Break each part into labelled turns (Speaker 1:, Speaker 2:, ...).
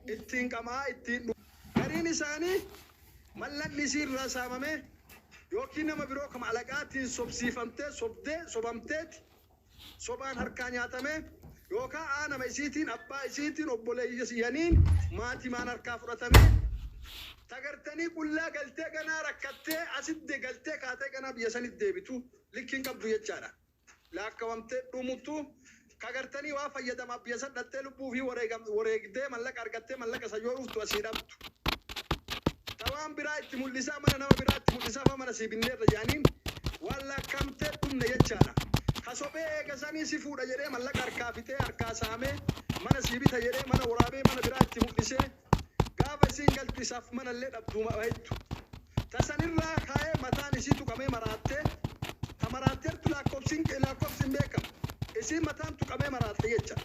Speaker 1: Ittiin qamaa ittiin gariin isaanii mallaqni isii irraa saamamee yookiin nama biroo kama alaqaatiin sobsiifamtee sobdee sobamteeti sobaan harkaa nyaatamee yookaan aanama isiitiin abbaa isiitiin obboleeyyaniin maatimaan harkaa fudhatamee tagartanii qullaa galtee ganaa rakkattee asitti galtee kaatee ganaa biyya sanitti deebitu likkiin qabdu jechaadha. Laakkawamtee dhumuttu kagartanii waa fayyadama biyya san dhattee lubbuu fi wareegdee mallaqa argattee mallaqa san yoo dhuftu asii dhabdu. Tawaan biraa itti mul'isaa mana nama biraa itti mul'isaa fa mana sii binneerra jedhaniin waan lakkamtee dhumne jechaadha. Ka sophee eegasanii si fuudha jedhee mallaqa harkaa fixee harkaa saamee mana sii bita jedhee mana waraabee mana biraa itti mul'isee gaafa isiin galtu isaaf manallee dhabduu hedduu. Tasanirraa kaa'ee mataan isii tuqamee maraattee ta maraatteertu lakkoofsin beekamu. Isiin mataan tuqamee maraatte jecha.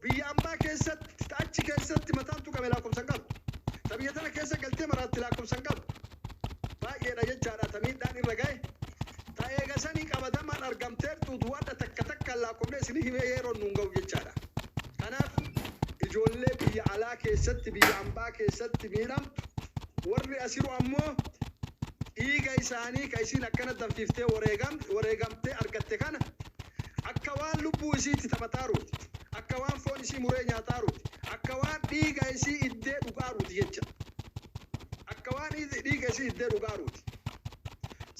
Speaker 1: Biyya ambaa keessatti achi keessatti mataan tuqame lakkoofsan qabdu. Ta biyya tana keessa galtee maraatte lakkoofsan qabdu. Baay'eedha jechaadha ta miidhaan irra gahe. Ta eegasanii qabatamaan argamteertu duwwaadha takka takkaan lakkoofne isinii himee yeroon nuun ga'u jechaadha. Kanaaf ijoollee biyya alaa keessatti biyya ambaa keessatti miidhamtu warri asiru ammoo dhiiga isaanii ka isiin akkana danfiftee wareegamtee argatte kana akka waan lubbuu isiitti taphataaruuti akka waan foon isii muree nyaataaruuti akka waan dhiiga isii iddee dhugaaruuti jecha akka waan dhiiga isii iddee dhugaaruuti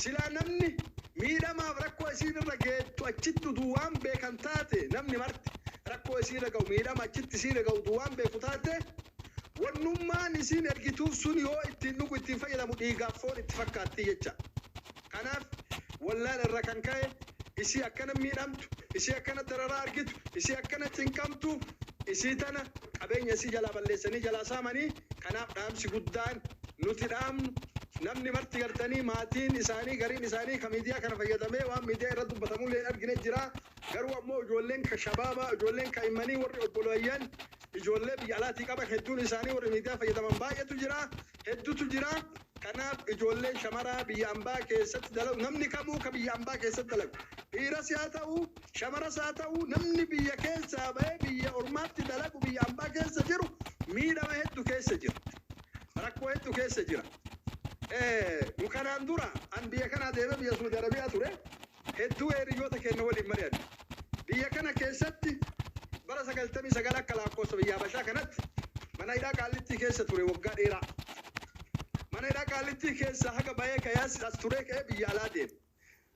Speaker 1: silaa namni miidhamaaf rakkoo isiin irra geettu achitti duwwaan beekan taate namni marti rakkoo isii irra ga'u miidhama achitti isii irra ga'u duwwaan beeku taate wannummaan isiin ergituuf sun yoo ittiin dhugu ittiin fayyadamu dhiigaaf foon itti fakkaatti jecha. Kanaaf wallaala irra kan ka'e isii akkana miidhamtu, isii akkana dararaa argitu, isii akkana cinqamtu, isii tana qabeenya isii jalaa balleessanii jalaa saamanii kanaaf dhaamsi guddaan nuti dhaamnu namni marti gartanii maatiin isaanii gariin isaanii ka miidiyaa kana fayyadamee waan miidiyaa irratti dubbatamullee hin argine jira. Garuu ammoo ijoolleen ka shabaabaa ijoolleen ka immanii warri obboleeyyan ijoollee biyya alaatii qaban hedduun isaanii warri miidiyaa fayyadaman baay'eetu jira hedduutu jira. Kanaaf ijoolleen shamaraa biyya ambaa keessatti dalagu namni kamuu ka biyya ambaa keessatti dalagu dhiiras haa ta'u shamaras haa ta'u namni biyya keessaa bahee biyya ormaatti dalagu biyya ambaa keessa jiru miidhama hedduu keessa jira. Rakkoo hedduu keessa jira. Nu kanaan dura an biyya kanaa deemee biyya Suudi Arabiyaa ture hedduu hiriyoota keenya waliin mari'anne. Biyya kana keessatti bara 99 akka lakkoofsa biyya Habashaa kanatti mana hidhaa Qaallittii keessa ture waggaa dheeraa. Mana hidhaa Qaallittii keessa haga bahee kayaas as turee ka'ee biyya alaa deeme.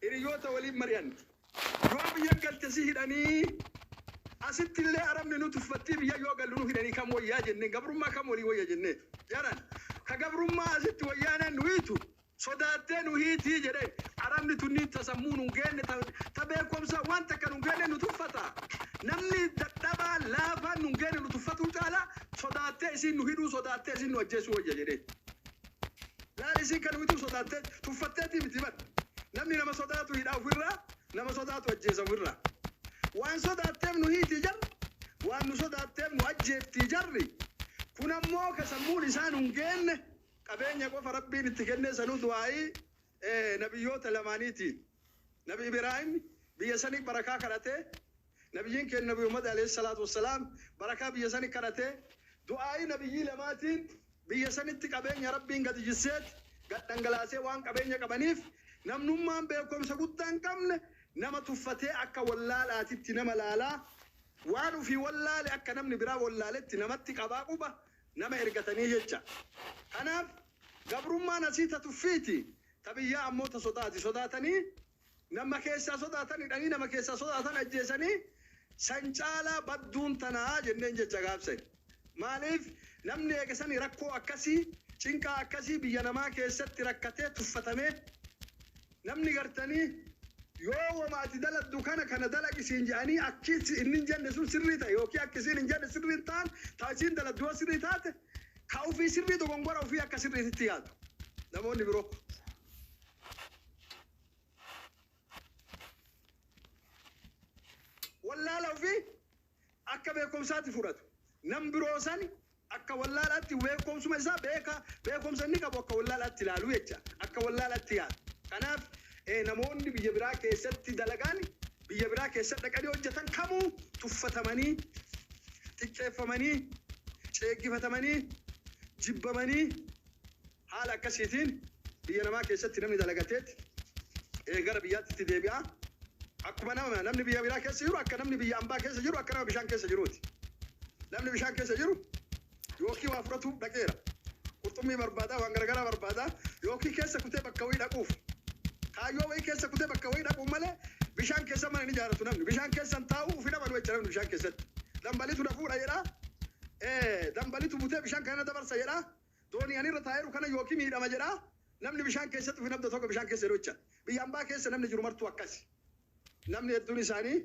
Speaker 1: Hiriyoota waliin mari'anne. Yoo biyya galte si hidhanii asitti illee arabni nu tuffattii biyya yoo gallu nu hidhanii kam wayyaa jennee gabrummaa kam walii wayya jennee jaran ka gabrummaa asitti wayyaaneen nu hiitu sodaattee nu hiitii jedhee arabni tunniin tasammuu nu geenne ta beekumsa waan takka nu geenne nu tuffata namni dadhabaa laafaan nu geenne nu tuffatuu caala sodaattee isiin nu hidhuu sodaattee isiin nu ajjeesuu wayya jedhee. Laal isiin kan nu hituu sodaattee tuffatteetii miti bar namni nama sodaatu hidhaa ofirraa nama sodaatu ajjeesa ofirraa. Waan sodaatteef nu hiitii jarri waan nu sodaatteef nu ajjeeftii jarri kun ammoo ka sammuun isaan hin geenne qabeenya qofa rabbiin itti kennee sanuu du'aayii nabiyyoota lamaaniitiin. Nabi Ibraahim biyya sanii barakaa kadhatee nabiyyiin keenya nabi Muhammad alayhi salaatu wassalaam barakaa biyya sanii kadhatee du'aayii nabiyyii lamaatiin biyya sanitti qabeenya rabbiin gadi jisseet gad dhangalaasee waan qabeenya qabaniif namnummaan beekumsa guddaa hin qabne nama tuffatee akka wallaalaatitti nama laalaa waan ofii wallaale akka namni biraa wallaaletti namatti qabaa quba nama ergatanii jecha. Kanaaf gabrummaan asii ta tuffiiti ta biyyaa ammoo ta sodaati sodaatanii nama keessaa sodaatan hidhanii nama keessaa sodaatan ajjeesanii san caalaa badduun tanaa jenneen jecha gaafsan. Maaliif namni eegasanii rakkoo akkasii cinqaa akkasii biyya namaa keessatti rakkatee tuffatamee namni gartanii yoo wama ati daladdu kana kana dalaqisiin jedhanii akki inni hin jenne sun sirrii ta'e yookiin akki isiin hin jenne sirrii hin ta'an ta isiin daladdu yoo sirrii taate ka ofii sirrii dogongora ofii akka sirriititti yaadu namoonni biroo. Wallaala ofii akka beekumsaatti fudhatu. Nam biroo sani akka wallaalaatti beekumsuma isaa beeka beekumsa inni qabu akka wallaalaatti ilaalu jecha akka wallaalaatti yaadu. Kanaaf namoonni biyya biraa keessatti dalagaan biyya biraa keessatti dhaqanii hojjetan kamuu tuffatamanii Xiqqeeffamanii, ceeggifatamanii, jibbamanii, haala akkasiitiin biyya namaa keessatti namni dalagateet gara biyyaatti itti deebi'a. Akkuma nama namni biyya biraa keessa jiru, akka namni biyya ambaa keessa jiru, akka nama bishaan keessa jiruuti. Namni bishaan keessa jiru yookiin waa fudhatuuf dhaqeera. Qurxummii barbaadaa, waan garagaraa barbaadaa, yookiin keessa kutee bakka wayii dhaquuf. Kaayyoo wayii keessa kutee bakka wayii dhaquu malee bishaan keessa mana hin ijaarratu namni. Bishaan keessa hin taa'u, ofi dhabanu jecha namni bishaan keessatti. Dambalitu na fuudha jedha. Dambalitu butee bishaan kana dabarsa jedha. Doonii ani irra taa'eeru kana yookiin miidhama jedha. Namni bishaan keessatti ofi nabda tokko bishaan keessa jiru jecha. Biyya ambaa keessa namni jiru martuu akkasi. Namni hedduun isaanii,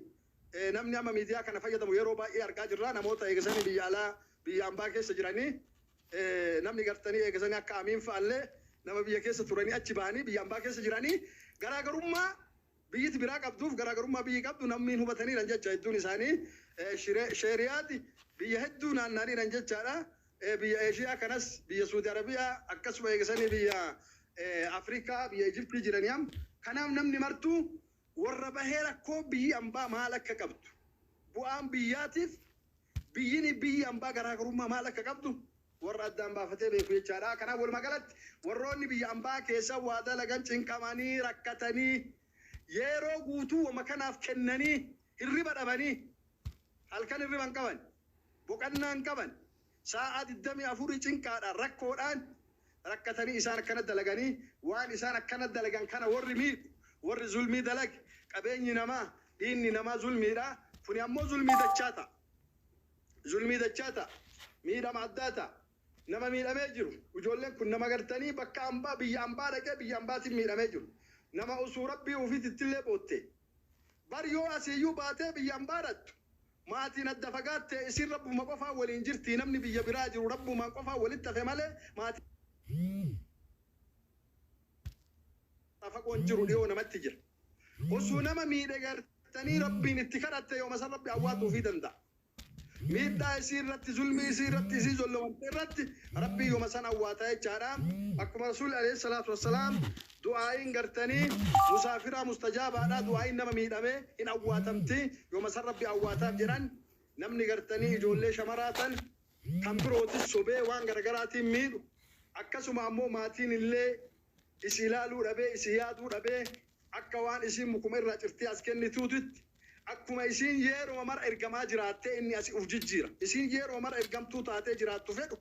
Speaker 1: namni amma miidiyaa kana fayyadamu, yeroo baay'ee argaa jirra. Namoota eegasanii biyya alaa, biyya ambaa keessa jiranii, namni gartanii eegasanii akka Amiin fa'allee nama biyya keessa turanii achi bahanii biyya ambaa keessa jiranii, garaagarummaa biyyiti biraa qabduuf garaagarummaa biyyi qabdu namni hin hubataniiran jecha. Hedduun isaanii sheeriyaati biyya hedduu naannaniiran jechaadha. Biyya Eeshiyaa kanas, biyya Suudi Arabiyaa, akkasuma eegasanii biyya Afrikaa, biyya Ijiptii jiranii am. Kanaaf namni martuu warra bahee rakkoo biyyi ambaa maal akka qabdu, bu'aan biyyaatiif biyyini biyyi ambaa garaagarummaa maal akka qabdu warra addaan baafatee beeku jechaadha. Kanaaf walumaa galatti warroonni biyya ambaa keessa waa dalagan cinqamanii rakkatanii, yeroo guutuu wama kanaaf kennanii, hirriba dhabanii, halkan hirriba hin qaban, boqannaa hin qaban, sa'a 24 cinqaadhaan rakkoodhaan rakkatanii isaan akkana dalaganii, waan isaan akkana dalagan kana warri miidhu, warri zulmii dalage, qabeenyi namaa, dhiinni namaa zulmiidha. Kuni ammoo zulmii dachaa ta'a. Zulmii dachaa ta'a. Miidhama addaa ta'a. Nama miidhamee jiru. Ijoolleen kun nama gartanii bakka ambaa, biyya ambaa dhaqee biyya ambaatiin miidhamee jiru. Nama osoo rabbii ofiitittillee bootte. Bar yoo asiiyyuu baatee biyya ambaa dhattu, maatiin adda fagaatte, isin rabbuma qofaa waliin jirti. Namni biyya biraa jiru rabbumaan qofaa walitti hafe malee maatii fagoon jiru, dhiyoo namatti jira. Osoo nama miidhe gartanii rabbiin itti kadhatte, yooma san rabbi awwaatuu fi danda'a. Miidhaa isii irratti, zulmii isii irratti, isii zollomamte irratti rabbii yooma san awwaata jechaadha. Akkuma Rasuulli alayhi salaatu wassalaam du'aa'iin gartanii musaafiraa mustajaabaadha. Du'aa'iin nama miidhame hin awwaatamti. Yooma san rabbi awwaataaf jedhan. Namni gartanii ijoollee shamaraa tan kan birootis sobee waan garagaraatiin miidhu, akkasuma ammoo maatiin illee isii ilaaluu dhabee, isii yaaduu dhabee, akka waan isiin mukuma irraa cirtee as kennituutitti, akkuma isiin yeroo mara ergamaa jiraattee inni asii uf jijjiira. Isiin yeroo mara ergamtuu taatee jiraattu fedhu.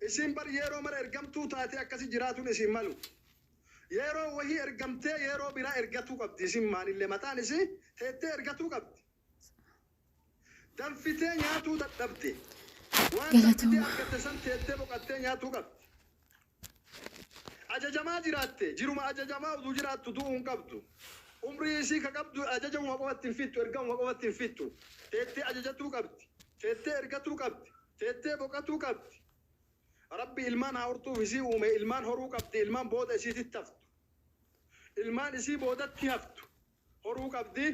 Speaker 1: Isiin bar yeroo mara ergamtuu taatee akkasi jiraatuun isiin malu. Yeroo wahii ergamtee yeroo biraa ergatuu qabdi. Isiin maanillee mataan isii teettee ergatuu qabdi. Danfitee nyaatuu dadhabde. Waan danfitee
Speaker 2: Galatooma.
Speaker 1: argatte san teettee boqattee nyaatuu qabdi. Ajajamaa jiraatte, jiruma ajajamaa utuu jiraattu du'uu hin qabdu. Umrii isii ka qabdu ajajamuma qofatti hin fixxu, ergamuma qofatti hin fixxu. Teettee ajajatuu qabdi. Teettee ergatuu qabdi. Teettee boqatuu qabdi. Rabbi ilmaan haa hortuuf isii uume, ilmaan horuu qabdi, ilmaan booda isiititti haftu. Ilmaan isii boodatti haftu horuu qabdi.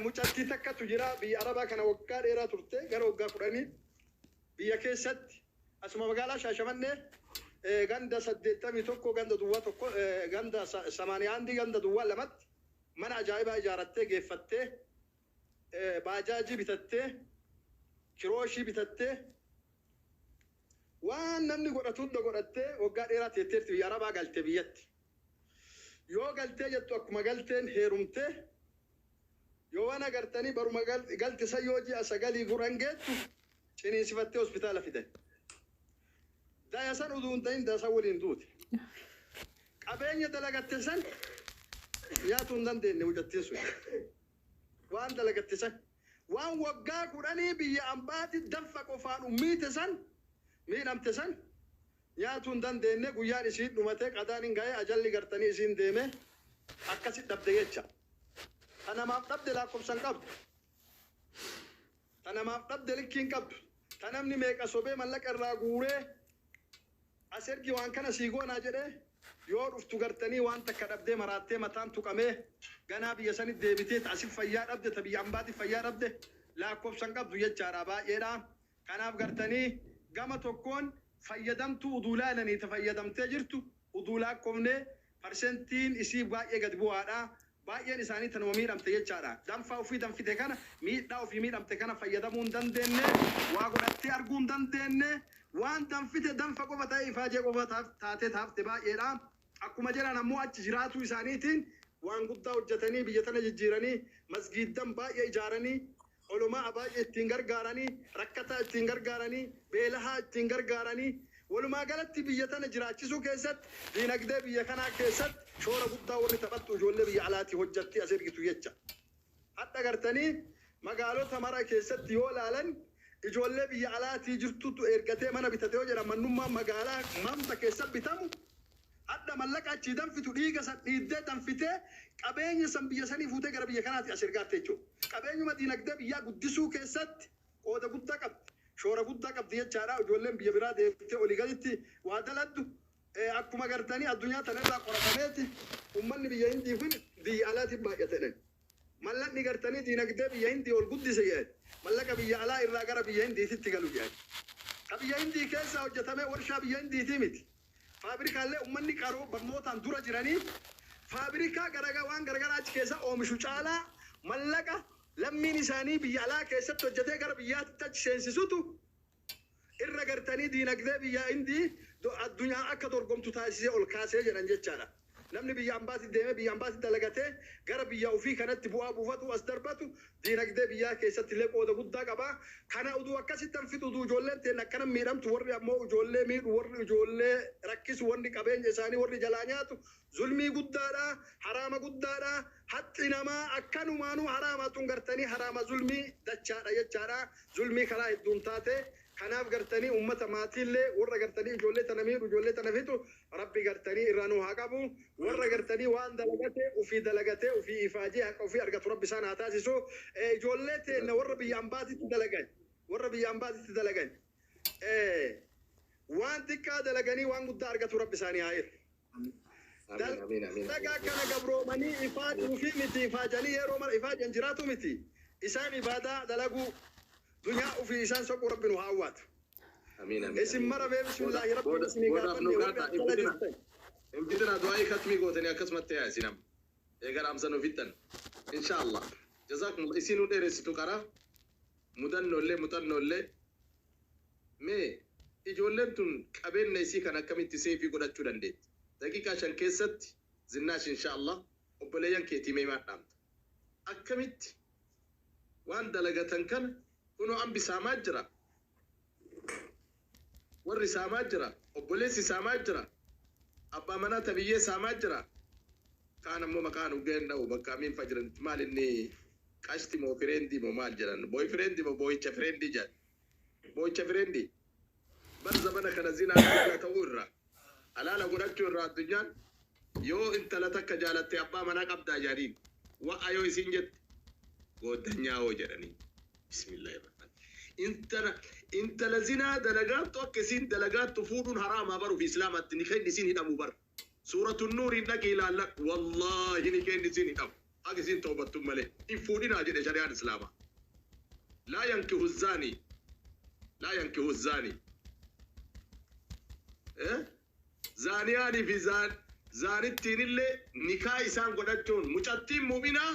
Speaker 1: Mucattii takkatu jira biyya Arabaa kana waggaa dheeraa turte, gara waggaa 10, biyya keessatti asuma magaalaa Shaashamannee, ganda 81, ganda duwwaa 1, ganda 81, ganda duwwaa 2tti mana ajaa'ibaa ijaarattee geeffattee, baajaajii bitattee, kirooshii bitattee, waan namni godhatu hunda godhattee waggaa dheeraa teetteerti biyya Arabaa galte biyyatti. Yoo galtee jettu akkuma galteen heerumtee, yoo waan agartanii baruma galte san yoo ji'a 9 10 geettu ciniinsifattee hospitaala fidan. Daya san uduu hin ta'in daya san waliin duute. Qabeenya dalagatte san nyaatuu hin dandeenye mucattiin sun. Waan dalagatte san, waan waggaa 10 biyya ambaati danfa qofaan ummiite san, miidhamte san nyaatuu hin dandeenye. Guyyaan isiin dhumatee, qadaan hin ga'e, ajalli gartanii isiin deeme, akkasi dhabde jecha. Ta namaaf dhabde lakkoofsa hin qabdu. Ta namaaf dhabde likkii hin qabdu. Ta namni meeqa sobee mallaqa irraa guuree as ergi, waan kana sii goonaa jedhee, yoo dhuftu gartanii waan takka dhabdee maraattee mataan tuqamee ganaa biyya sanit deebitee, ta asif fayyaa dhabde, ta biyya ambaatiif fayyaa dhabde lakkoofsa hin qabdu jechaadha, baay'eedha. Kanaaf gartanii gama tokkoon fayyadamtuu uduu laalanii, ta fayyadamtee jirtu uduu lakkoofne, parsentiin isii baay'ee gadi bu'aadha. Baay'een isaanii tanuma miidhamte jechaadha. Danfaa ofii danfite kana, miidhaa ofii miidhamte kana fayyadamuu hin dandeenye, waa godhattee arguu hin dandeenye, waan danfite danfa qofa ta'e ifaajee qofa taatee taafte baay'eedha. Akkuma jedhan ammoo achi jiraatuu isaaniitiin waan guddaa hojjetanii biyya tana jijjiiranii, masgiiddan baay'ee ijaaranii, olumaa baay'ee ittiin gargaaranii, rakkataa ittiin gargaaranii, beelahaa ittiin gargaaranii, walumaa galatti biyya tana jiraachisuu keessatti, diinagdee biyya kanaa keessatti shoora guddaa warri taphattu ijoollee biyya alaatii hojjatti as ergitu jecha. Hadha gartanii magaalota mara keessatti yoo ilaalan, ijoollee biyya alaatii jirtutu ergatee mana bitate yoo jedhan, mannummaan magaalaa mamta keessa bitamu hadha mallaqa achii danfitu, dhiiga san dhiiddee danfitee, qabeenya san biyya sanii fuutee gara biyya kanaatti as ergaatte jechuudha. Qabeenyuma diinagdee biyyaa guddisuu keessatti qooda guddaa qabdi. Shoora guddaa qabdi jechaadha. Ijoolleen biyya biraa deemtee olii gaditti waa daladdu. Akkuma gartanii addunyaa tanarraa qoratameeti, uummanni biyya Hindii kun biyya alaatiin baay'ate. Mallaqni gartanii diinagdee biyya Hindii ol guddise jedhan. Mallaqa biyya alaa irraa gara biyya Hindiititti galu jedhan. Ka biyya Hindii keessaa hojjetamee warshaa biyya Hindiitii miti. Faabirikaalee uummanni qaroo barnootaan dura jiranii faabirikaa garagaa waan garagaraa achi keessa oomishu caalaa, mallaqa lammiin isaanii biyya alaa keessatti hojjetee gara biyyaatti achi seensisutu irra gartanii diinagdee biyya Hindii addunyaa akka dorgomtu taasisee ol kaasee jedhan jechaadha. Namni biyya ambaatti deemee biyya ambaatti dalagatee gara biyya ofii kanatti bu'aa buufatu as darbatu diinagdee biyyaa keessatti illee qooda guddaa qaba. Kana uduu akkasitti fitu, uduu ijoolleen ta'en akkana miidhamtu, warri ammoo ijoollee miidhu, warri ijoollee rakkisu, warri qabeenya isaanii warri jalaa nyaatu zulmii guddaadha, haraama guddaadha. Haxxi namaa akkanumaanuu haraama tun gartanii haraama zulmii dachaadha jechaadha. Zulmii karaa hedduun taate. Kanaaf gartanii ummata maatiillee warra gartanii ijoollee tana miidhu, ijoollee tana fixu, Rabbi gartanii irraa nu haa qabu. Warra gartanii waan dalagate ufii dalagatee ufii ifaajee haqa ufii argatu Rabbi isaan haa taasisu. Ijoollee teenna warra biyya ambaatitti dalagan, warra biyya ambaatitti dalagan, waan xiqqaa dalaganii waan guddaa argatu Rabbi isaanii haa hiru. Dalagaa kana gabroomanii ifaajuu fi miti, ifaajanii yeroo mara ifaajan jiraatu miti. Isaan ibaadaa dalaguu, dunyaa ofii isaan soquu Rabbi nu haa hawwaatu. Isin mara bee bismillaahi Rabbi isinii gaafanne warri akkana jirtan.
Speaker 2: Hin fitina, du'aa'ii katmii gootanii akkasumatti yaa isin amma. Egaa dhaamsa nu fixxan. Inshaallah. Jazaakumullah. Isin nu dheeressitu karaa mudannollee muxannollee, mee ijoolleen tun qabeenya isii kan akkamitti safe godhachuu dandeetti? Daqiiqaa 5 keessatti Zinnaash, inshaallah, obboleeyyan keetii mee maal dhaamta? Akkamitti waan dalagatan kana kunoo ambi saamaa jira. Warri saamaa jira. Obboleessi saamaa jira. Abbaa manaa tabiyyee saamaa jira. Kaan ammoo maqaan ugeen dha'u bakka amiin fa jiranitti maal inni qashti moo friend moo maal jedhan, boyfriend moo boo'icha friend jedhan, boo'icha friend. Bar zamana kana zinaa halaala ta'uu irraa, halaala godhachuu irraa, addunyaan yoo intala takka jaalatte abbaa manaa qabdaa jedhaniin, wa'a yoo isiin jette gooddanyaa hoo jedhanii. Bismillaahi rahmaan. Intala zinaa dalagaattu akka isiin dalagaattu fuudhuun haraamaa baruuf Islaamatti ni kenni isiin hidhamuu bar. Suuratu Nuuriin dhaqii ilaalladhu. Wallaahi ni kenni isiin hidhamu. Akka isiin toobattu malee hin fuudhinaa jedhe shari'aan Islaamaa. Laa yankihu zaanii. Laa yankihu zaanii. Zaaniyaanii fi zaanittiin illee nikaa isaan godhachuun, mucattiin mu'minaa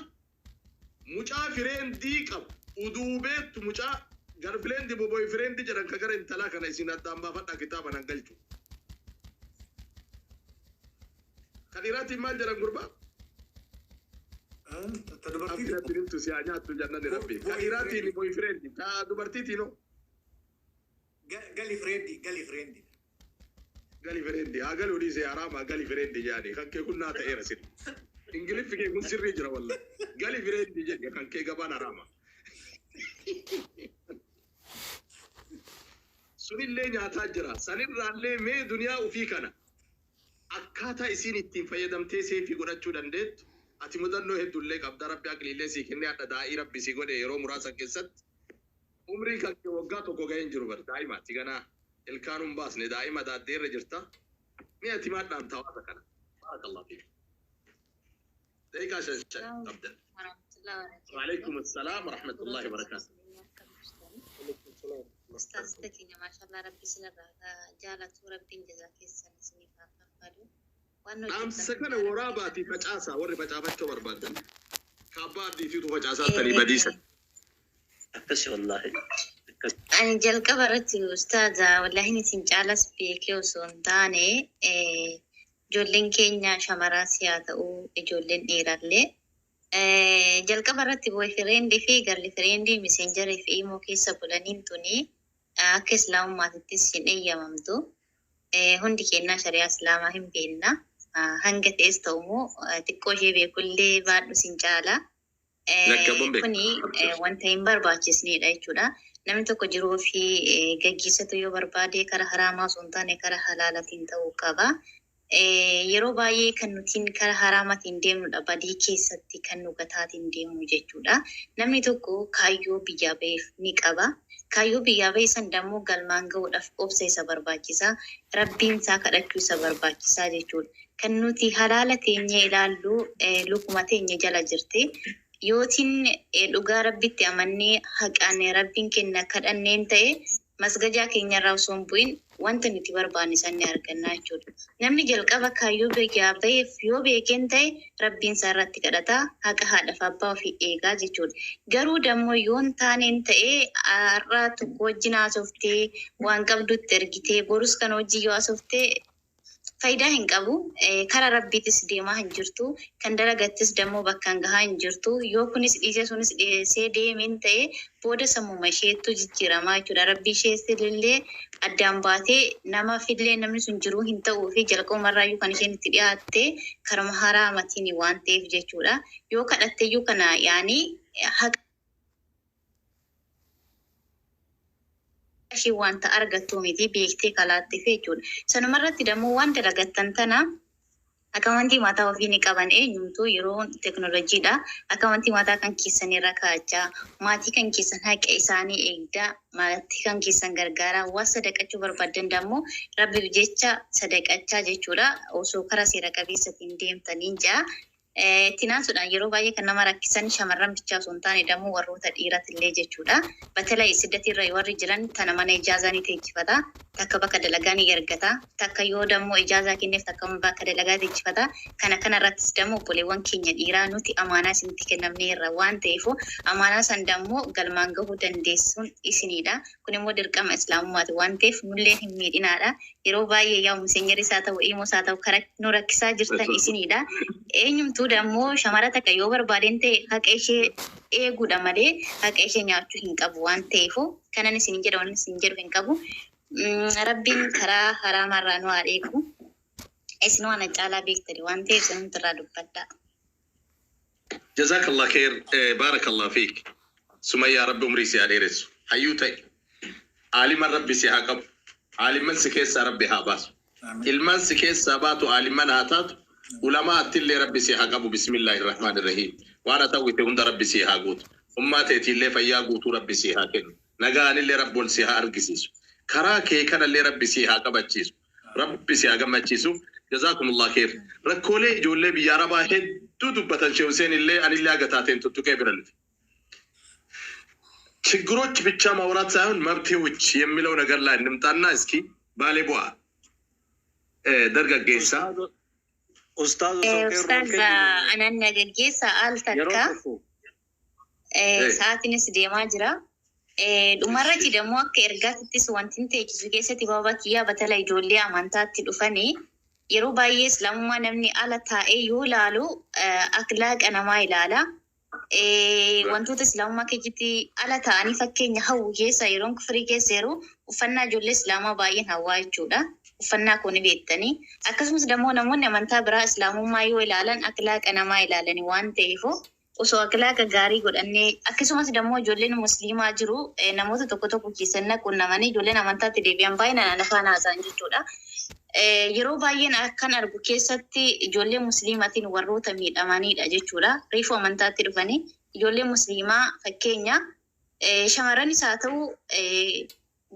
Speaker 2: mucaa friend qabu uduu beektu, mucaa girlfriend moo boyfriend jedhan ka gara intalaa kana isin addaan baafadhaa, kitaaba nan galchu. Ka dhiiraatiin maal jedhan gurbaa?
Speaker 3: Ta dubartii.
Speaker 2: Akkanatti nimtu si haa nyaattu jannani Rabbi. Ka dhiiraatiin boyfriend, ka dubartiitiin hoo?
Speaker 3: Girlfriend, girlfriend.
Speaker 2: Girlfriend haa galuu dhiisee haraama girlfriend jedhani, kan kee kun naa ta'eera sirri. Ingiliffi kee kun sirrii jira walla. Girlfriend jedhe, kan kee gabaan haraama. Sunillee nyaataa jira. Sanirraallee mee duniyaa ufii kana akkaataa isiin ittiin fayyadamtee safe godhachuu dandeettu, ati mudannoo hedduullee qabda, Rabbi aqliillee sii kennee, hadha daa'ii Rabbi sii godhe yeroo muraasa keessatti. Umriin kan kee waggaa 1 gaheen jiru bar, daa'imaati ganaa ilkaan hin baasne, daa'ima daaddeerra jirta. Mee ati maal dhaamta hawaasa kana? Baarakallahu fiik. Daqiiqaa 5 5 qabda. وعليكم السلام ورحمة الله وبركاته.
Speaker 4: Ustaazota keenya, maashaallah, Rabbi isinirraa jaalatu, Rabbiin jazaa keessan isiniif haa kaffalu.
Speaker 3: Waan hojjettan
Speaker 2: Dhaamsa kana
Speaker 3: hundaa Rabbi
Speaker 2: waraabaatii
Speaker 3: kenna.
Speaker 2: Facaasaa warri facaafachuu barbaadan. Kaabbaa abdiitiitu facaasattanii badiisa.
Speaker 4: Akkasi wallaahi. Akkas.
Speaker 3: Ani jalqaba irratti ustaaza wallaahi isin caalas beekee osoo hin taane, ijoolleen keenya shamaraas haa ta'u, ijoolleen dhiirallee, jalqaba irratti boyfriendii fi girlfriendii Messengerii fi imo keessa bulaniin tuni akka islaamummaatittis hin eeyyamamtu. Hundi keenyaa shari'aa islaamaa hin beekna. Hanga ta'es ta'u immoo xiqqoo ishee beekullee baadhu sin caala.
Speaker 2: Lakkabuun
Speaker 3: Kuni
Speaker 2: beekama.
Speaker 3: Wanta hin barbaachisnedha jechuudha. Namni tokko jiruu fi gaggeessatu yoo barbaade karaa haraamaa osoo hin taane karaa halaalatiin ta'uu qaba. Yeroo baay'ee kan nutiin karaa haraamaatiin deemnudha badii keessatti kan nu gataatiin deemnu jechuudha. Namni tokko kaayyoo biyyaa baheef ni qaba. Kaayyoo biyyaa bahe san dammoo galmaan gahuudhaaf obsa isa barbaachisa. Rabbiin isaa kadhachuu isa barbaachisaa jechuudha. Kan nuti halaala teenyee ilaallu lukuma teenya jala jirti. Yootiin dhugaa Rabbitti amannee haqaan Rabbiin kenna kadhanneen ta'e, masgajaa keenyarraa osoo hin bu'in wanta nuti barbaanne san ni arganna jechuudha. Namni jalqaba kaayyoo biyyaa baheef yoo beekeen ta'e, Rabbiin isaa irratti kadhata, haqa haadhaaf abbaa ofii eegaa jechuudha. Garuu dammoo yoo hin taaneen ta'e, har'a tokko wajjin haasoftee waan qabdutti ergitee borus kan hojii yoo haasoftee faayidaa hin qabu. Karaa Rabbiitis deemaa hin jirtu. Kan dalagattis dammoo bakkaan gahaa hin jirtu. Yoo kunis dhiisee sunis dhiisee deemeen ta'e, booda sammuma isheettu jijjiiramaa jechuudha. Rabbii isheetillee addaan baatee namaafillee namni sun jiruu hin ta'uu fi jalqabumarraayyuu kan isheen itti dhiyaatte karuma haraamatiin waan ta'eef jechuudha. Yoo kadhatteeyyuu kana yaanii haqa ishee wanta argattu miti beektee kalaatteef jechuudha. Sanumarratti dammoo waan dalagattan tana akkaawwantii mataa ofii ni qaban eenyumtuu yeroo teknooloojiidha. Akkaawwantii mataa kan keessan irra kaa'achaa, maatii kan keessan haqa isaanii eegdaa, maatii kan keessan gargaaraa, waan sadaqachuu barbaaddan dammoo Rabbiif jecha sadaqachaa jechuudha. Osoo karaa seera qabeessatiin deemtanii jaa. Tinaasuudhaan yeroo baay'ee kan nama rakkisan shamarran bichaa osoo hin taane dammoo warroota dhiiratillee jechuudha. Batalay siddatirra warri jiran tana mana ijaazaa ni teechifata. Takka bakka dalagaa ni ergata. Takka yoo dammoo ijaazaa kenneef, takka bakka dalagaa teechifata. Kana kanarrattis dammoo obboleewwan keenya dhiiraa nuti amaanaa isinitti kennamneerra waan ta'eef, amaanaa san dammoo galmaan gahuu dandeessuun isinidha. Kun immoo dirqama islaamummaati waan ta'eef nulleen hin miidhinaadha. Yeroo baay'ee yaa Messengerii isaa ta'u, imo isaa ta'u, karaa nu rakkisaa jirtan isinidha. Eenyumtuu dammoo shamara takka yoo barbaadeen ta'e haqa ishee eeguudha malee haqa ishee nyaachuu hin qabu waan ta'eef, kanan isin jedha waan isin jedhu hin qabu. Rabbiin karaa haraamarraa nu haa eegu. Isin waan caalaa beektani waan ta'eef isinumti irraa dubbadha.
Speaker 2: جزاك الله خير، بارك الله فيك سمية، ربي umrii si haa dheeressu. Hayyuu ta'e aaliman Rabbi si haa qabu, aaliman si keessaa Rabbi haa baasu, ilmaan si keessaa baatu aaliman haa taatu, ulamaa attillee Rabbi si haa qabu. بسم الله الرحمن الرحيم. Waan haa ta'u hunda Rabbi si haa guutu, ummaa teetiillee fayyaa guutuu Rabbi si haa kennu, nagaanillee Rabbi ol si haa argisiisu, karaa kee kanallee Rabbi si haa qabachiisu, Rabbi si haa gammachiisu. جزاكم الله خير. Rakkoolee ijoollee biyya arabaa hedduu dubbatan Shee Hussein illee anillee haga taateen tuttuqee bira lufe. ችግሮች ብቻ ማውራት ሳይሆን መፍትሄዎች የሚለው ነገር ላይ እንምጣና እስኪ ባሌ ቡአ dargaggeessa
Speaker 1: Ustaaz osoo qeerroon
Speaker 3: Ustaaz
Speaker 1: kennu
Speaker 3: anan gaggeessa al
Speaker 1: yeroo
Speaker 3: takka
Speaker 1: tokko
Speaker 3: sa'aatiinis deemaa jira. Dhumarratti dammoo akka ergaatittis wanti hin teechisu keessatti baaba kiyyaa batala ijoollee amantaatti dhufanii yeroo baay'ee islaamummaa namni ala taa'ee yoo ilaalu akhlaaqa namaa ilaala. Wantoota islaamummaa keessatti ala ta'anii fakkeenya hawwu keessa yeroon kufurii keessa yeroo uffannaa ijoollee islaamaa baay'een hawwaa jechuudha. Uffannaa kun beektanii. Akkasumas dammoo namoonni amantaa biraa islaamummaa yoo ilaalan akhlaaqa namaa ilaalani waan ta'eef, osoo akhlaaqa gaarii godhannee, akkasumas dammoo ijoolleen musliimaa jiru namoota tokko tokko keessan qunnamanii ijoolleen amantaatti deebi'an baay'inaan afaan haasa'an jechuudha. Yeroo baay'een akkan argu keessatti ijoollee musliimaatiin warroota miidhamanidha jechuudha. Reefu amantaatti dhufanii ijoollee musliimaa fakkeenya shamarranis haa ta'u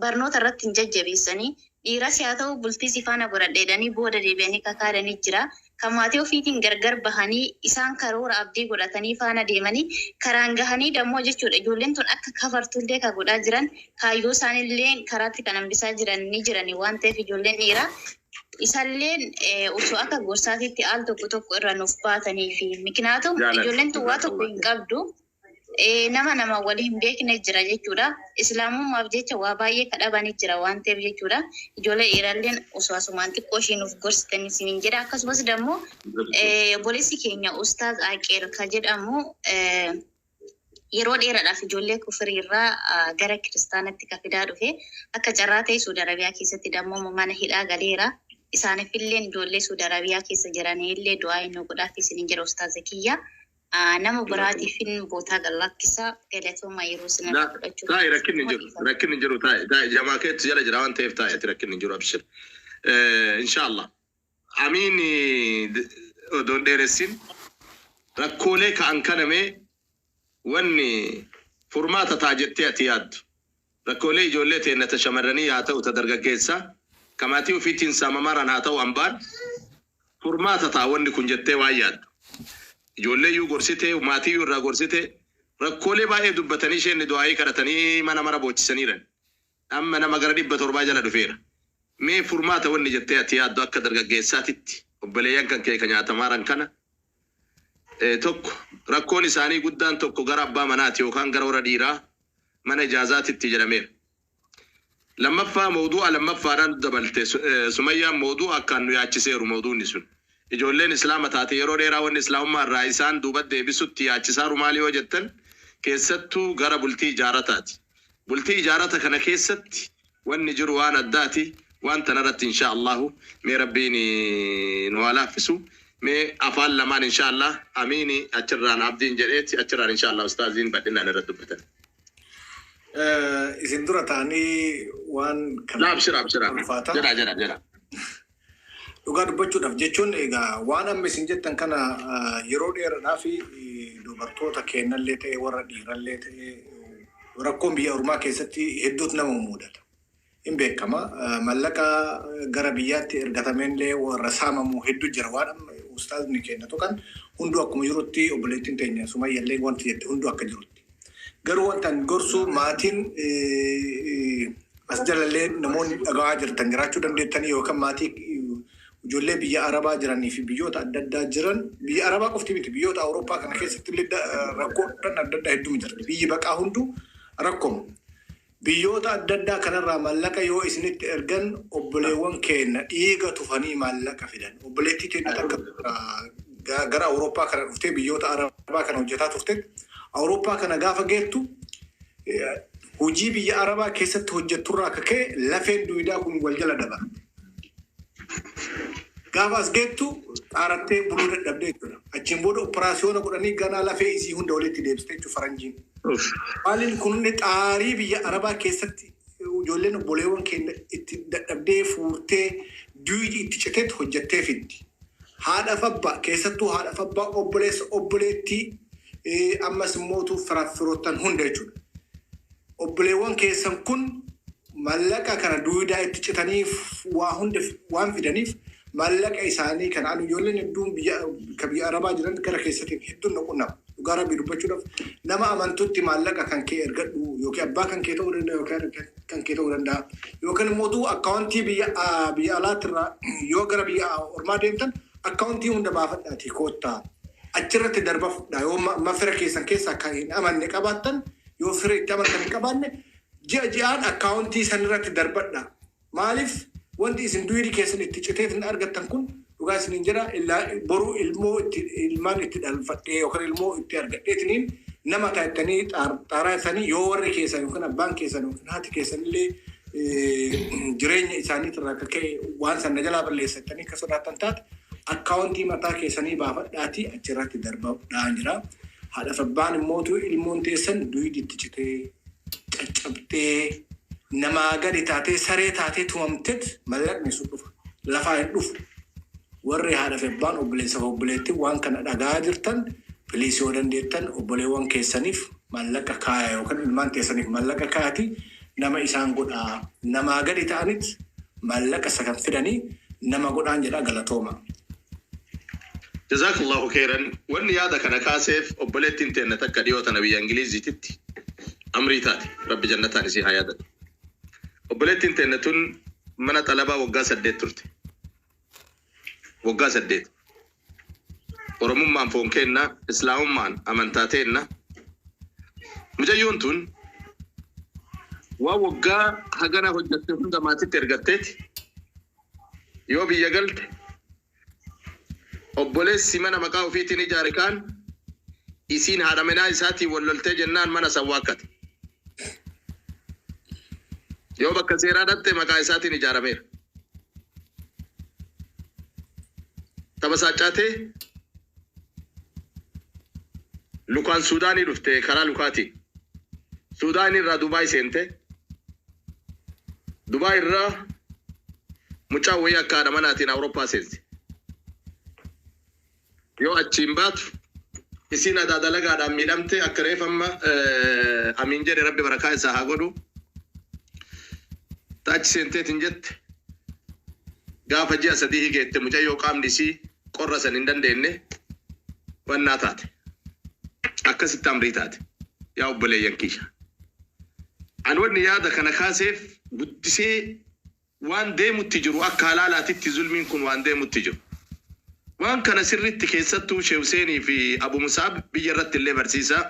Speaker 3: barnoota irratti hin jajjabeessanii Dhiiras haa ta'u bultii si faana godhadha jedhanii booda deebi'anii kakaadanii jira. Kan maatii ofiitiin gargar bahanii isaan karoora abdii godhatanii faana deemanii karaan gahanii dammoo jechuudha. Ijoolleen tun akka kafartullee kan godhaa jiran, kaayyoo isaanillee karaatti kan hambisaa jiran ni jirani waan ta'eef, ijoolleen dhiiraa isalleen osoo akka gorsaatitti al tokko tokko irra nuuf baatanii fi mikinaatu ijoolleen tun waa tokko hin qabdu. Nama wal hin beekne jira jechuudha. Islaamummaaf jecha waa baay'ee kadhabanii jira waan ta'eef jechuudha. Ijoollee dhiiralleen osoo asumaan xiqqoo ishee nuuf gorsitanii isiniin jedha. Akkasumas dammoo obboleessi keenya Ustaaz Aqeel ka jedhamu yeroo dheeraadhaaf ijoollee kufriirraa gara kiristaanatti ka fidaa dhufe, akka carraa ta'e Suudi Arabiyaa keessatti dammoo mana hidhaa galeera. Isaaniif illee, ijoollee Suudi Arabiyaa keessa jiranii illee du'aa inni godhaaf isiniin jedha, Ustaaza kiyya. Nama biraatiifin bootaa gallakkisa, galatooma yeroo isinirraa fudhachuu.
Speaker 2: Taa'e, rakkinni hin jiru. Rakkinni hin jiru, taa'e. Taa'e, jamaa keetti jala jira waan ta'eef taa'e, ati rakkinni hin jiru, abshir. Inshaallah. Amiin, odoon dheeressin, rakkoolee ka'an kana mee wanni furmaata ta'a jettee ati yaaddu. Rakkoolee ijoollee teenna ta shamarranii haa ta'u, ta dargaggeessaa ka maatii ofiitiin saamamaran haa ta'u, hambaan furmaata ta'a wanni kun jettee waan yaaddu. Ijoollee iyyuu gorsitee, maatii iyyuu irraa gorsitee, rakkoolee baay'ee dubbatanii, isheen du'aayii kadhatanii mana mara boochisaniiran. Amma nama gara 700 jala dhufeera. Mee furmaata wanni jettee ati yaaddu akka dargaggeessaatitti obboleeyyan kan kee ka nyaatamaaran kana, tokko rakkoon isaanii guddaan tokko gara abbaa manaati yookaan gara warra dhiiraa mana ijaazaatitti jedhameera. Lammaffaa, mawduu'a lammaffaadhaan dabalte Sumayyaan, mawduu'a akkaan nu yaachiseeru mawduunni sun. Ijoolleen islaama taate yeroo dheeraa wanni islaamummaa irraa isaan duuba deebisutti yaachisaaru maali yoo jettan, keessattuu gara bultii ijaarataati. Bultii ijaarata kana keessatti wanni jiru waan addaati. Waan tanarratti insha Allahu mee Rabbiin nu haa laaffisu. Mee afaan lamaan insha Allah amiini, achirraan abdiin jedheeti, achirraan insha Allah ustaaziin bal'inaan irratti dubbatan.
Speaker 5: Isin dura ta'anii waan
Speaker 2: kana Abshira, abshira.
Speaker 5: Ulfaata.
Speaker 2: Jedha, jedha, jedha.
Speaker 5: Dhugaa dubbachuudhaaf jechuun egaa waan amma isin jettan kana yeroo dheeraadhaa fi dubartoota kennallee ta'e, warra dhiirallee ta'e, rakkoon biyya ormaa keessatti hedduutu nama mudata. Hin beekama. Mallaqa gara biyyaatti ergatamellee warra saamamu hedduu jira. Waan amma ustaazni kenna tuqan hunduu akkuma jirutti, obboleettiin teenya Sumayyallee wanti jette hunduu akka jirutti. Garuu wanta ani gorsu, maatiin as jalallee namoonni dhaga'aa jirtan jiraachuu dandeettanii yookaan maatii ijoollee biyya Arabaa jiranii fi biyyoota adda addaa jiran, biyya Arabaa qofti miti, biyyoota Awurooppaa kana keessatti illee rakkoodhaan adda addaa hedduun jirti. Biyyi baqaa hunduu rakkoma. Biyyoota adda addaa kanarraa maallaqa yoo isinitti ergan, obboleewwan keenya dhiiga tufanii maallaqa fidan. Obboleettii teenya takka gara Awurooppaa kana dhuftee biyyoota Arabaa kana hojjetaa turte. Awurooppaa kana gaafa geettu hojii biyya Arabaa keessatti hojjetturraa akka ka'e lafeen duwidaa kun wal jala dabarte. Gaafa as geettu xaarattee buluu dadhabdee jechuudha. Achiin booda operaasiyoona godhanii ganaa lafee isii hunda walitti deebiste jechuudha faranjiin. Maaliin kun hundi xaarii biyya Arabaa keessatti ijoolleen obboleewwan keenya itti dadhabdee fuurtee duwidi itti citeetti hojjettee fiddi. Haadha abbaa, keessattuu haadha abbaa, obboleessa, obboleettii, ammas immoo firoottan hunda jechuudha. Obboleewwan keessan kun mallaqa kana duwidaa itti citaniif waa hunda waan fidaniif, maallaqa isaanii kana anu ijoolleen hedduun biyya ka biyya Arabaa jiran gara keessatti hedduun na qunnama. Dhugaa Rabbii dubbachuudhaaf, nama amantutti maallaqa kan kee ergadhu, yookiin abbaa kan kee ta'uu danda'a yookiin kan kee ta'uu danda'a. Yookiin immoo akkaawuntii biyya alaatirraa yoo gara biyya ormaa deemtan akkaawuntii hunda baafadhaati koottaa. Achirratti darba fudhaa, yoo fira keessan keessaa kan hin amanne qabaattan, yoo fira itti amantan hin qabaanne, ji'a ji'aan akkaawuntii sanirratti darbadha. Maaliif wanti isin duwidii keessan itti citeef hin argattan kun, dhugaa isiniin jedha, boruu ilmoo itti ilmaan itti dhalfadhee yookaan ilmoo itti argadheetiniin nama taattanii xaaraa isaanii, yoo warri keessan yookaan abbaan keessan yookaan haati keessan illee jireenya isaaniitirraa akka ka'e waan sana jalaa balleessattanii akka sodaattan taate, akkaawuntii mataa keessanii baafadhaatii achirratti darbadhaan jira. Haadhaaf abbaan immootu ilmoon teessan duwidi itti citee caccabtee namaa gadi taatee saree taatee tumamteet mallaqni sun dhufa. Lafaa hin dhufu. Warri haadhaaf abbaan, obboleessaaf obboleettii waan kana dhagaa jirtan, please, yoo dandeettan obboleewwan keessaniif maallaqa kaaya yookaan ilmaan keessaniif maallaqa kaayati nama isaan godhaa. Namaa gadi ta'anit Maallaqa isa kan fidanii nama godhaan jedha galatooma.
Speaker 2: Jazakallahu khairan. Wanni yaada kana kaaseef obboleettiin teenna takka dhiyoo tana biyya Ingiliziititti amrii taate. Rabbi jannataan isii haa yaadatu. Obboleettiin teenna tun mana xalabaa waggaa 8 turte. Waggaa 8. Oromummaan foon kenna, Islaamummaan amantaa teenna. Mucayyoon tun waan waggaa hagana hojjatte hunda maatitti ergatteeti. Yoo biyya galte obboleessi mana maqaa ofiitiin ijaare kaan isiin haadha manaa isaatiin wal loltee jennaan mana san waakkate. Yoo bakka seeraa dhatte maqaa isaatiin ijaarameera. Tabasaaccaatee lukaan Suudaanii dhufte karaa lukaatiin. Suudaanii irraa Dubaay seente. Dubaay irraa mucaa wayii akka haadha manaatiin Awurooppaa seente. Yoo achiin baatu isiin adaa dalagaadhaan miidhamte akka reef amma amiin jedhe Rabbi barakaa isaa haa godhu. Taachi seenteetiin jette gaafa ji'a 3 higeette mucayyoo qaamni isii qorra san hin dandeenye wannaa taate. Akkasitti amrii taate. Yaa obboleeyyan kiyya. Ani wanni yaada kana kaaseef guddisee waan deemutti jiru akka halaalaatitti zulmiin kun waan deemutti jiru. Waan kana sirriitti keessattuu Sheekh Huseenii fi Abu Musaab biyya irratti illee barsiisaa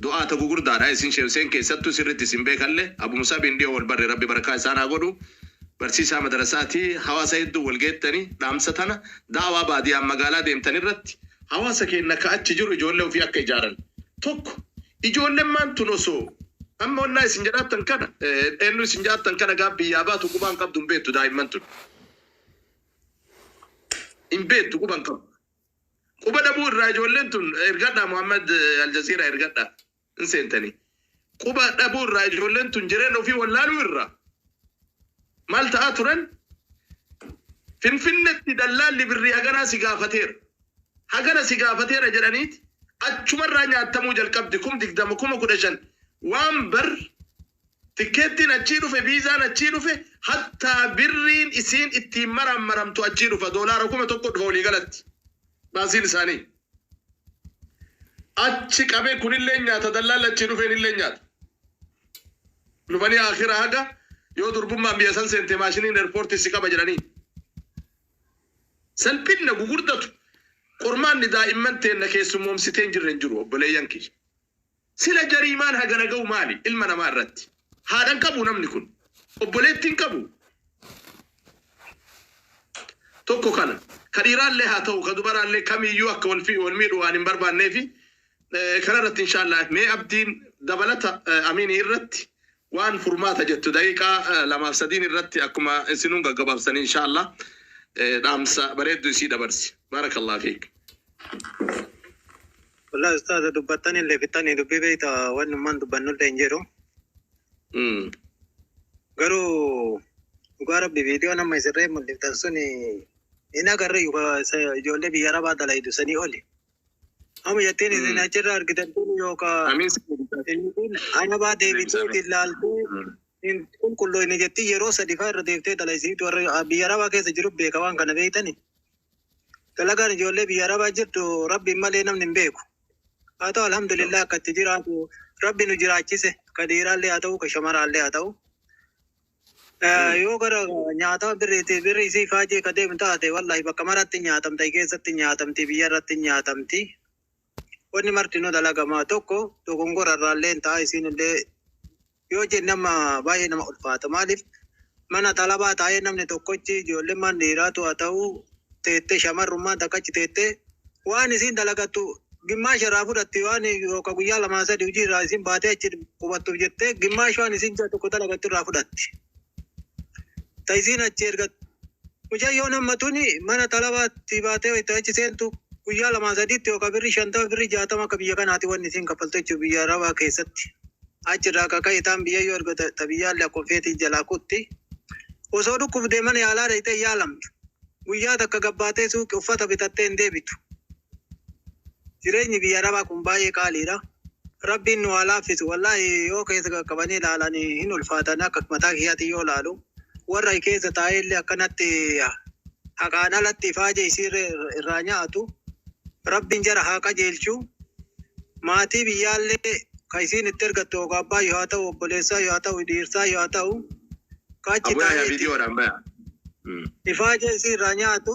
Speaker 2: du'aata gugurdaadha. Isin Sheekh Huseen keessattuu sirriitti isin beekallee Abu Musaab hin dhiyoo wal barre Rabbi barakaa isaan haa godhu. Barsiisaa madarasaati hawaasa hedduu wal geettanii dhaamsa tana daawaa baadiyaan magaalaa deemtan irratti hawaasa keenya ka achi jiru ijoollee ofii akka ijaaran. Tokko ijoolleen maan tun osoo amma onnaa isin jedhaattan kana eenyu isin jedhaattan kana gaaf biyyaa baatu qubaan qabdu hin beektu daa'imman tun. Hin beektu quban qabdu. Quba dhabuu irraa ijoolleen tun ergadhaa Muhammad Aljazeera ergadhaa hin seentanii. Quba dhabuu irraa ijoolleen tun jireenya ofii wallaaluu irraa maal ta'aa turan? Finfinnetti dallaalli birrii haganaa si gaafateera. Hagana si gaafateera jedhaniiti achumarraa nyaatamuu jalqabdi 20,000 15,000 waan bar tikkeettiin achii dhufe viizaan achii dhufe hattaa birriin isiin ittiin maraan maramtu achii dhufa doolaara 1,000 dhufa walii galatti baasiin isaanii. Achi qabee kunillee nyaata dallaalli achii dhufeen illee nyaata. Dhufanii akhira haga yoo durbummaan biyya san seente maashiniin eerpoortii si qaba jedhanii. Salphinna gugurdatu qormaanni daa'imman teenna keessummoomsitee hin jirre hin jiru obboleeyyan kiyya. Sila jariimaan hagana ga'u maali ilma namaa irratti? Haadhan qabu namni kun. Obboleettiin qabu. Tokko kana. Ka dhiiraallee haa ta'u ka dubaraallee kamiyyuu akka wal fi wal miidhu waan hin barbaannee fi kana irratti inshaallah mee abdiin dabalata amiinii irratti waan furmaata jettu daqiiqaa 2 fi 3 irratti akkuma isinuun gaggabaabsanii inshaallah dhaamsa bareeddu isii dabarsi. Barakallahu fiik.
Speaker 6: Wallahi ustaaza dubbattanii illee fixanii dubbii beekta wanni ummaan dubbannullee hin jiru. Garuu dhugaa Rabbi viidiyoo nama isirree mul'iftan suni hin agarre ijoollee biyya Arabaa dalaydu sanii oli. Amma jettiin isin achirra argitan kun yookaan
Speaker 2: Amiin.
Speaker 6: Arabaa deebitee ilaaltee hin qulqulloofne jettii yeroo sadi fa'aa irra deebitee dalaysiiftu warra biyya Arabaa keessa jiru beeka waan kana beektani. Dalagaan ijoollee biyya Arabaa jirtu Rabbiin malee namni hin beeku. Haa ta'u alhamdulillah akka itti jiraatu Rabbi nu jiraachise ka dhiiraallee haa ta'u ka shamaraallee haa ta'u. Yoo gara nyaataa birriiti birri isii faajee ka deemu taate wallahi bakka maratti nyaatamta keessatti nyaatamti biyya irratti nyaatamti. Wanni martinuu dalagamaa tokko dogongora irraallee ta'a isiin illee yoo jenne amma baay'ee nama ulfaata. Maaliif mana talabaa taa'ee namni tokkochi ijoolleen dhiiraatu haa ta'u teettee shamarrummaan takkachi teettee waan isiin dalagattu gimmaasha irraa fudhatti waan yookaan guyyaa 2 3 hojii irraa isiin baatee achi qubattuuf jettee gimmaasha waan isiin ji'a tokko dalagattu irraa fudhatti. Ta isiin achi ergattu. Mucayyoon amma tuni mana talabaatti baatee itti achi seentu guyyaa 2 3tti yookaan birri 50 birri 60 akka biyya kanaati wanni isiin kaffaltu jechuudha biyya Arabaa keessatti. Achirraa akka ka'e taan biyya yoo ergate ta biyyaallee akkuma feetii jalaa kutti. Osoo dhukkubdee mana yaalaa dhaqxee yaalamtu. Guyyaa takka gabbaatee suuqii uffata bitattee hin deebitu. Jireenyi biyya Arabaa kun baay'ee qaaliidha. Rabbiin nu haa laaffisu. Wallaahi yoo keessa qaqqabanii ilaalanii hin ulfaatan akka mataa kiyyaatti yoo ilaalu. Warra keessa taa'ee illee akkanatti haqaan alatti ifaaje isii irraa nyaatu. Rabbiin jara haa qajeelchu. Maatii biyyaallee ka isiin itti ergattu yookaan abbaa yoo haa ta'u, obboleessaa yoo haa ta'u, dhiirsaa yoo haa ta'u, ka achi
Speaker 2: Abu Yahya
Speaker 6: taa'eeti
Speaker 2: viidiyoodhaan baya.
Speaker 6: ifaaje isii irraa nyaatu.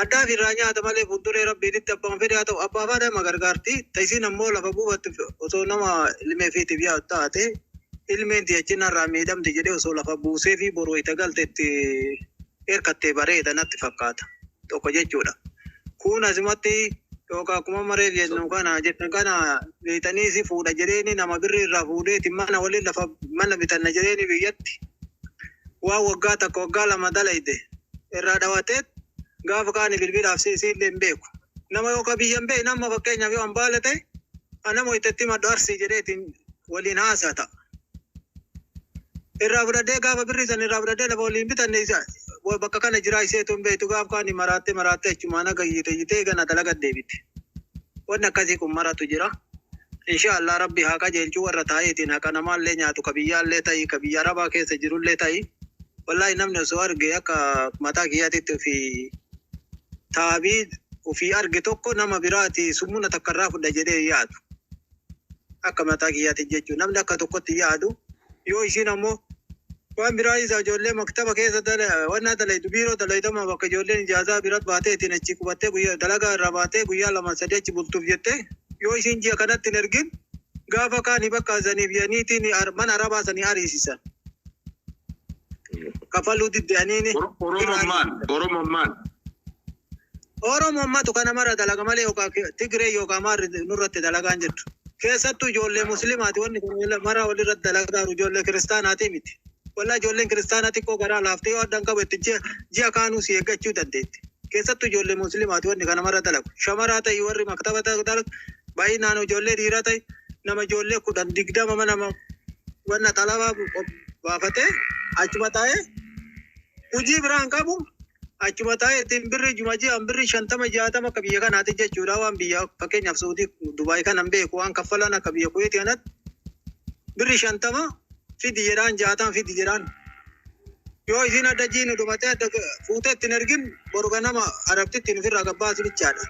Speaker 6: Addaaf irraa nyaata malee fuulduree rabbiinitti abbaan fedhe haa ta'u, abbaa fi haadha nama gargaarti. Ta isiin ammoo lafa buufattu osoo nama ilmee fiitiif yaadu taate, ilmeen tiyachinaa irraa miidhamti jedhee osoo lafa buusee fi boroo itti galte itti hirkattee bareeda natti fakkaata. Tokko jechuudha. Kun asumatti yookaan akkuma mareef jennu kana jettan kana beeytanii si fuudha jedheeni nama birrii irraa fuudheeti mana waliin lafa mana bitanna jedheeni biyyatti waan waggaa 1 waggaa 2 dalayde irraa dhawatee gaafa kaani bilbilaaf si isiillee hin beeku. Nama yookaan biyya hin beekne, amma fakkeenyaaf yoo ambaala ta'e, nama itti maddu Arsii jedheetiin waliin haasaa ta'a. Irraa fudhadhee gaafa birrii san irraa fudhadhee lafa waliin bitanne, isa bakka kana jiraa iseetu hin beektu, gaafa kaani maraattee maraattee achumaan haga iyyite iyyitee gana dalaga deebite. Wanni akkasii kun maratu jira. Insha Allah Rabbi haa qajeelchuu warra taa'eetiin haqa namaallee nyaatu, ka biyyaallee ta'i, ka biyya arabaa keessa jirullee ta'i. Wallaahi namni osoo arge akka mataa kiyyaatitti ofii taabii ofii arge tokko nama biraati summuna takka irraa fudha jedhee yaadu. Akka mataa kiyyaatti jechuudha. Namni akka tokkotti yaadu yoo isiin ammoo waan biraa isa ijoollee maktaba keessa wannaa dalaytu, biiroo dalaytama, bakka ijoolleen ijaazaa biratti baatee ittiin achi qubattee guyyaa dalagaa irraa baatee guyyaa 2 3 achi bultuuf jettee, yoo isiin ji'a kanatti hin ergin gaafa kaanii bakka saniif yaniitiin mana arabaa sanii ariisisan. Kafaluu diddeaniini.
Speaker 2: Oromoon maal? Oromoon maal?
Speaker 6: Oromoon matu kana mara dalaga malee yookaan Tigree yookaan Amaarri nurratti dalagaan jirtu. Keessattuu ijoollee Musliimaati wanni kun mara walirratti dalagaa jiru, ijoollee kiristaanaati miti. Wallaa ijoolleen kiristaanaa xiqqoo garaa laaftee yoo addan qabu itti ji'a kaanuu si eeggachuu dandeetti. Keessattuu ijoollee Musliimaati wanni kana mara dalagu. Shamaraa ta'e, warri maktaba dalagu baay'inaan ijoollee dhiiraa ta'e, nama ijoollee 10 20 mana wanna xalabaa baafatee achuma taa'ee hojii biraan qabu, achuma taa'ee ittiin birrii juma ji'aan birrii 50 60 akka biyya kanaati jechuudha. Waan biyya fakkeenyaaf Suudii, Dubaay kanan beeku, waan kaffalan akka biyya Kuweeti kanatti birrii 50 fidi jedhaan, 60 fidi jedhaan. Yoo isin adda jiinu dhumatee adda fuutee ittiin ergin, boru ganama arabtitti ofirraa gabbaasu jechaadha.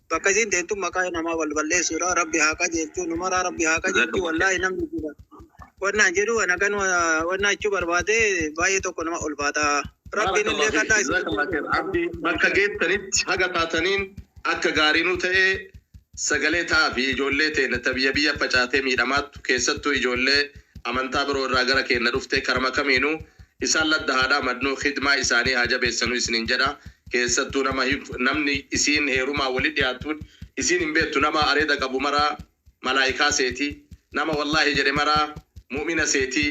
Speaker 6: Bakka isin deemtu maqaa namaa wal balleessuudha. Rabbi haa qajeelchuu numaraa, Rabbi haa qajeelchuu. Wallaahi namni jira. Wannaan jedhu ana kan wannaa jechuu barbaade baay'ee tokko nama ulfaata. Rabbiin illee kadhaa isin.
Speaker 2: Jazakallah khair. Abdi, bakka geettanitti haga taataniin akka gaariinuu ta'ee sagalee ta'aa fi ijoollee teenya ta biyya biyya facaatee miidhamaattu, keessattuu ijoollee amantaa biroo irraa gara keenya dhuftee, karama kamiinuu isaan ladda haadhaa madnuu khidmaa isaanii haa jabeessanuu isiniin jedha. Keessattuu nama namni isiin heerumaa walitti dhiyaattuun isiin hin beektu. Nama areeda qabu maraa malaayikaa seetii, nama wallaahi jedhe maraa mu'mina seetii,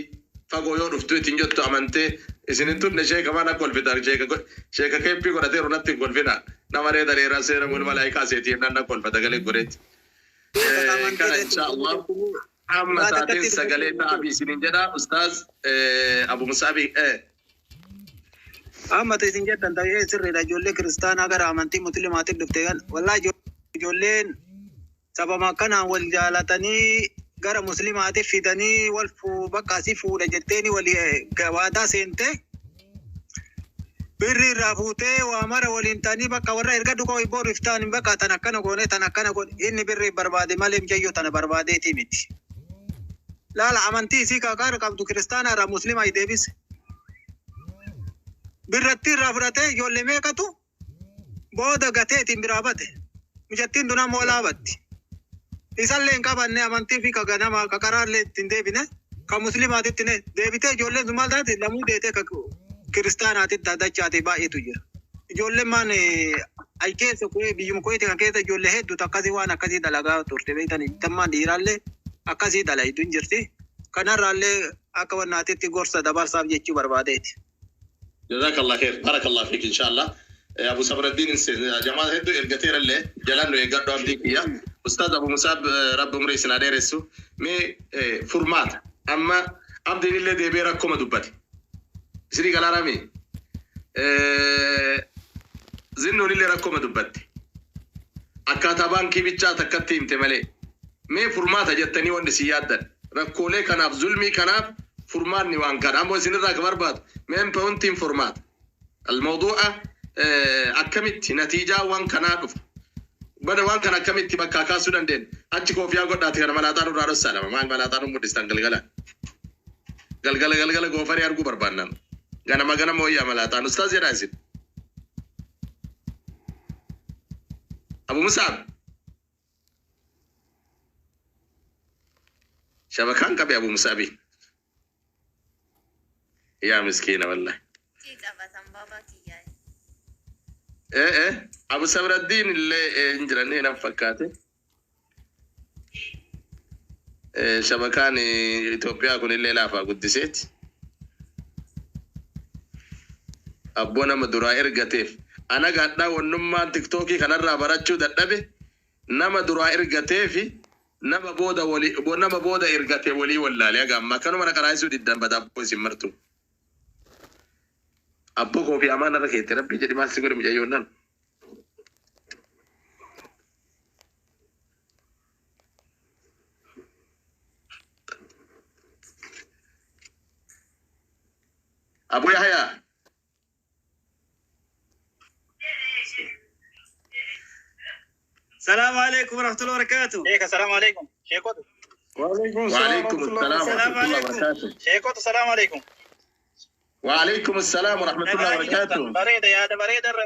Speaker 2: fagoo yoo dhuftu ittiin jettu amantee isin hin tunne. Sheeka mana kolfitan, sheeka keeppii godhateeru natti hin kolfina. Nama areeda dheeraa seera wal malaayikaa seetii jennaan na kolfata galee godheetti. Kana insha Allah amma taateen sagalee ta'aa fi isiniin jedha. Ustaaz Abu Musaabi.
Speaker 6: Amma isin jettan ta'ee sirriidha. Ijoollee kiristaanaa gara amantii musliimaatiif dhufte kan wallaahi ijoolleen sababa akkanaan wal jaalatanii gara musliimaatiif fidanii wal bakka asii fuudha jetteeni walii waadaa seente, birri irraa fuutee waa mara waliin ta'anii bakka warra erga duqa boru iftaan bakka tan akkana goone, tan akkana goone, inni birri barbaade malee mucayyoo tana barbaadeetii miti. Laala, amantii isii kakaara qabdu kiristaanaa irraa musliimaa deebise. Birratti irraa fudhatee ijoollee meeqatu booda gateetiin biraa bate. Mucattiin tun ammoo laabatti. Isallee hin qabanne, amantii fi ka ganama ka karaallee ittiin deebine, ka musliimaatitti ne deebitee, ijoolleen sun maal taate? Lamuu deetee ka kiristaanaatitti dachaate baay'eetu jira. Ijoolleen maan ai keessa biyyuma Kuweeti kan keessa ijoollee hedduutu akkasii waan akkasii dalagaa turte beektanii, tammaan dhiiraallee akkasii dalaytu hin jirti. Kanarraallee akka wannaatitti gorsa dabarsaaf jechuu barbaadeeti.
Speaker 2: Jazakallah khair. Barakallah fiik inshallah. Abu Sabraddiin jamaa hedduu ergateerallee jalaan nu eeggadhu, abdii kiyya. Ustaaz Abu Musaab, Rabbi umrii isin haa dheeressu. Mee furmaata. Amma abdiin illee deebi'ee rakkoma dubbate. Isinii galaarami. Zinnuun illee rakkoma dubbatte. Akkaataa baankii bichaa takkatti himte malee. Mee furmaata jettanii wanni isin yaaddan. Rakkoolee kanaaf, zulmii kanaaf Furmaanni waan kana ammoo isinirraa ka barbaadu meen pointiin furmaata. Almawduu'a akkamitti natiijaa waan kanaa dhufa. Bada waan kana akkamitti bakkaa kaasuu dandeenya. Achi koofiyaa godhaati kana malaaxaa nurraa dhossaa lama maal malaaxaa nu mul'istan galgala. Galgala galgala goofaree arguu barbaannan. Ganama ganama wayyaa malaaxaan ustaaz jedhaa isin. Abu Musaab. Shabakaan qabe Abu Musaabi. Yaa miskiina wallahi.
Speaker 3: Qabatan baabaa kiyyaa.
Speaker 2: Abu Sabraddiin illee hin jiranii nan fakkaate. Shabakaan Itoophiyaa kun illee laafaa guddiseeti. Abboo nama duraa ergateef. Ana gaadhaa wannummaan tiktookii kanarraa barachuu dadhabe nama duraa ergateefi nama booda walii nama booda ergate walii wallaale haga ammaa kanuma na qaraayisuu diddan bada abboo isin martu. Abboo koo fi amaan irra keette rabbii jedhi maal si godhe mucayyoon nan. Abu Yahya.
Speaker 7: السلام عليكم ورحمة الله وبركاته.
Speaker 6: Sheeka السلام عليكم. Sheekota.
Speaker 1: وعليكم السلام
Speaker 2: وعليكم
Speaker 1: ورحمة الله
Speaker 2: السلام
Speaker 7: السلام
Speaker 2: ورحمة الله
Speaker 7: عليكم.
Speaker 2: وبركاته.
Speaker 6: Sheekota السلام عليكم.
Speaker 2: وعليكم السلام ورحمة الله
Speaker 6: Nagaa jirtan
Speaker 2: وبركاته.
Speaker 6: bareeda yaada bareeda irra